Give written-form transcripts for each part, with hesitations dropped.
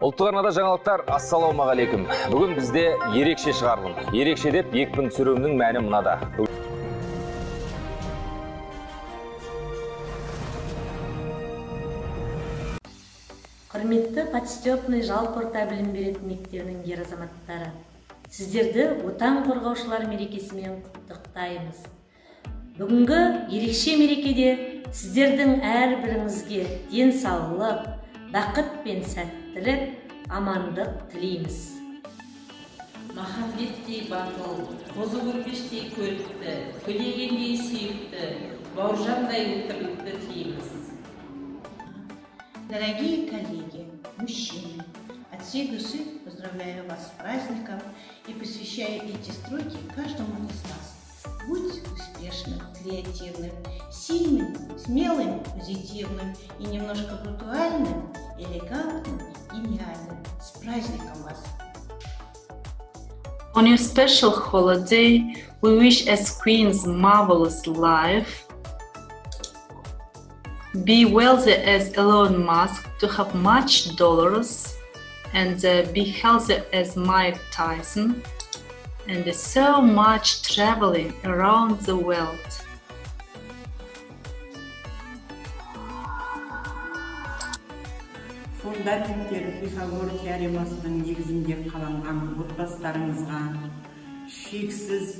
Ұлттық арнада жаңалықтар, ассалаумағалейкум. Бүгін бізде ерекше шығарылым. Ерекше деп екпін түсіруімнің мәні мынада. Құрметті Подстепный жалпы орта білім беретін мектебінің ер азаматтары, сіздерді Отан қорғаушылар мерекесімен құттықтаймыз. Бүгінгі ерекше мерекеде сіздердің әрбіріңізге денсаулық, бақыт пен сәттілік, амандық тілейміз. Махамбеттей батыл, қозы көрпештей көрікті, Төлегендей сүйікті, Бауыржандай өткірлікті тілейміз. Дорогие коллеги, мужчины, от всей души поздравляю вас с праздником и посвящаю эти строки каждому из вас. Будь успешным, креативным, сильным, смелым, позитивным и немножко брутальным, элегантным, гениальным. С праздником вас! On your special holiday, we wish as queens marvelous life. Be wealthy as Elon Musk to have much dollars, and be healthy as Mike Tyson, and so much traveling around the world. Фундаменттері Пифагор теоремасының негізінде қаланған отбасыларыңызға шексіз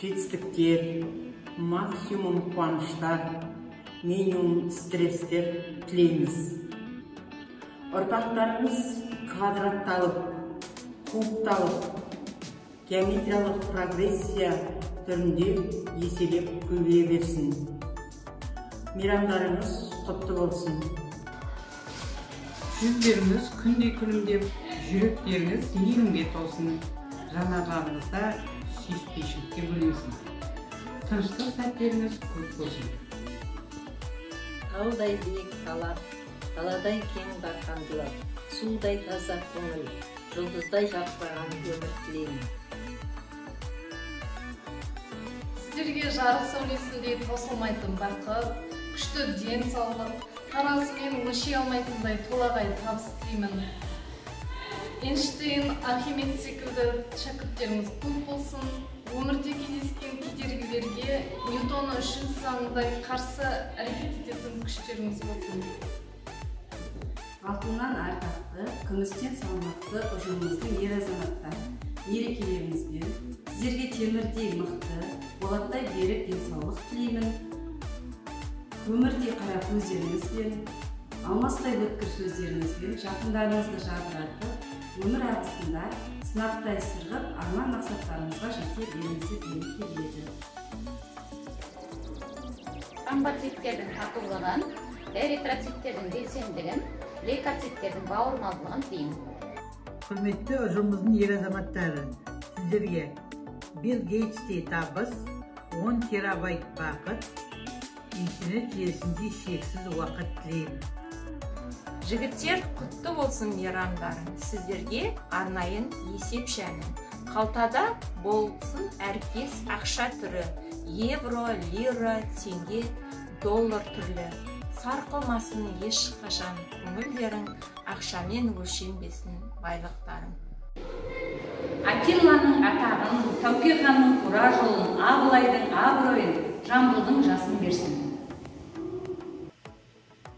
жетістіктер, максимум қуаныштар, минимум стресстер тілейміз. Ұрпақтарыңыз квадратталып, кубталып, геометриялық прогрессия түрінде еселеп көбейе берсін. Мейрамдарыңыз құтты болсын. Жүздеріңіз күндей күлімдеп, жүректеріңіз мейірімге толсын, жанарларыңызда сүйіспеншілікке бөленсін. Тыныштық сәттеріңіз көп болсын. Таудай биік талап, даладай кең дархандылық, судай таза көңіл, жұлдыздай жарқыраған өмір тілеймін. Сіздерге жарық сәулесіндей таусылмайтын бақыт, күшті денсаулық, таразымен өлшей алмайтындай толағай табыс тілеймін. Эйнштейн, Архимед секілді шәкірттеріңіз көп болсын. Өмірде кездескен кедергілерге Ньютон үшінші заңындай қарсы әрекет ететін күштеріңіз болсын. Алтыннан ардақты, күмістен салмақты ұжымымыздың ер азаматтары, мерекелеріңізбен сіздерге темірдей мықты, болаттай берік денсаулық тілеймін. Өмірдей қара көздеріңізбен, алмастай өткір сөздеріңізбен жақындарыңызды жадыратып, өмір ағысында сынаптай сырғып, арман мақсаттарыңызға жете беріңізді тілегім келеді. Тромбоциттердің татулығын, эритроциттердің белсенділігін, лейкоциттердің бауырмалдығын тілеймін. Құрметті ұжымымыздың ер азаматтары, сіздерге Билл Гейтстей табыс, 10 терабайт бақыт, интернет желісінде шексіз уақыт тілеймін. Жігіттер, құтты болсын мейрамдарың, сіздерге арнайын есеп шәні. Қалтада болсын әркез ақша түрі, евро, лира, теңге, доллар түрлі. Сарқылмасын ешқашан көңілдерің, ақшамен өлшенбесін байлықтарың. Атилланың атағын, Тәуке ханның тура жолын, Абылайдың абыройын, Жамбылдың жасын берсін.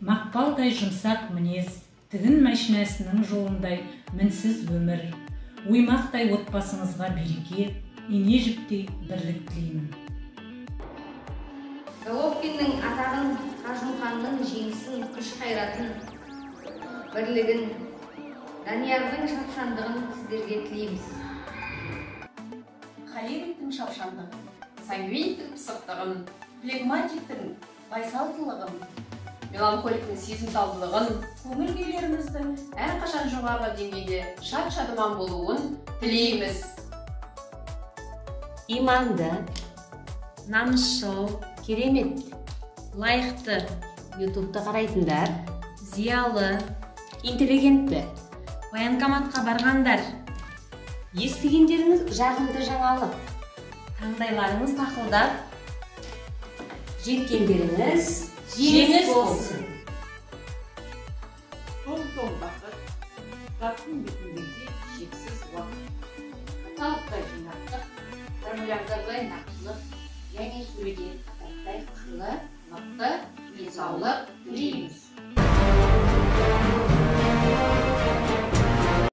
Мақпалдай жұмсақ мінез, тігін машинасының жолындай мінсіз өмір, оймақтай отбасыңызға береке, ине жіптей бірлік тілеймін. Головкиннің атағын, Қажымұқанның жеңісін, күш қайратын, бірлігін, Даниярдың шапшаңдығын сіздерге тілейміз. Холериктің шапшаңдығын, сангвиниктің пысықтығын, флегматиктің байсалдылығын, меланхоликтің сезімталдылығын, көңіл күйлеріміздің әрқашан жоғарғы деңгейде шат-шадыман болуын тілейміз. Иманды, намысшыл, керемет, лайықты, ютубты қарайтындар, зиялы, интеллигентті, военкоматқа барғандар, естігендеріңіз жағымды жаңалық, таңдайларыңыз тақылдап, жеткендеріңіз жеңіс болсын. Том-том бақыт, Кітаптың бетіндегідей шексіз уақыт. Каталогтай жинақтық, формулярдағыдай нақтылық және сөйлеген кітаптай қырлы, мықты денсаулық тілейміз.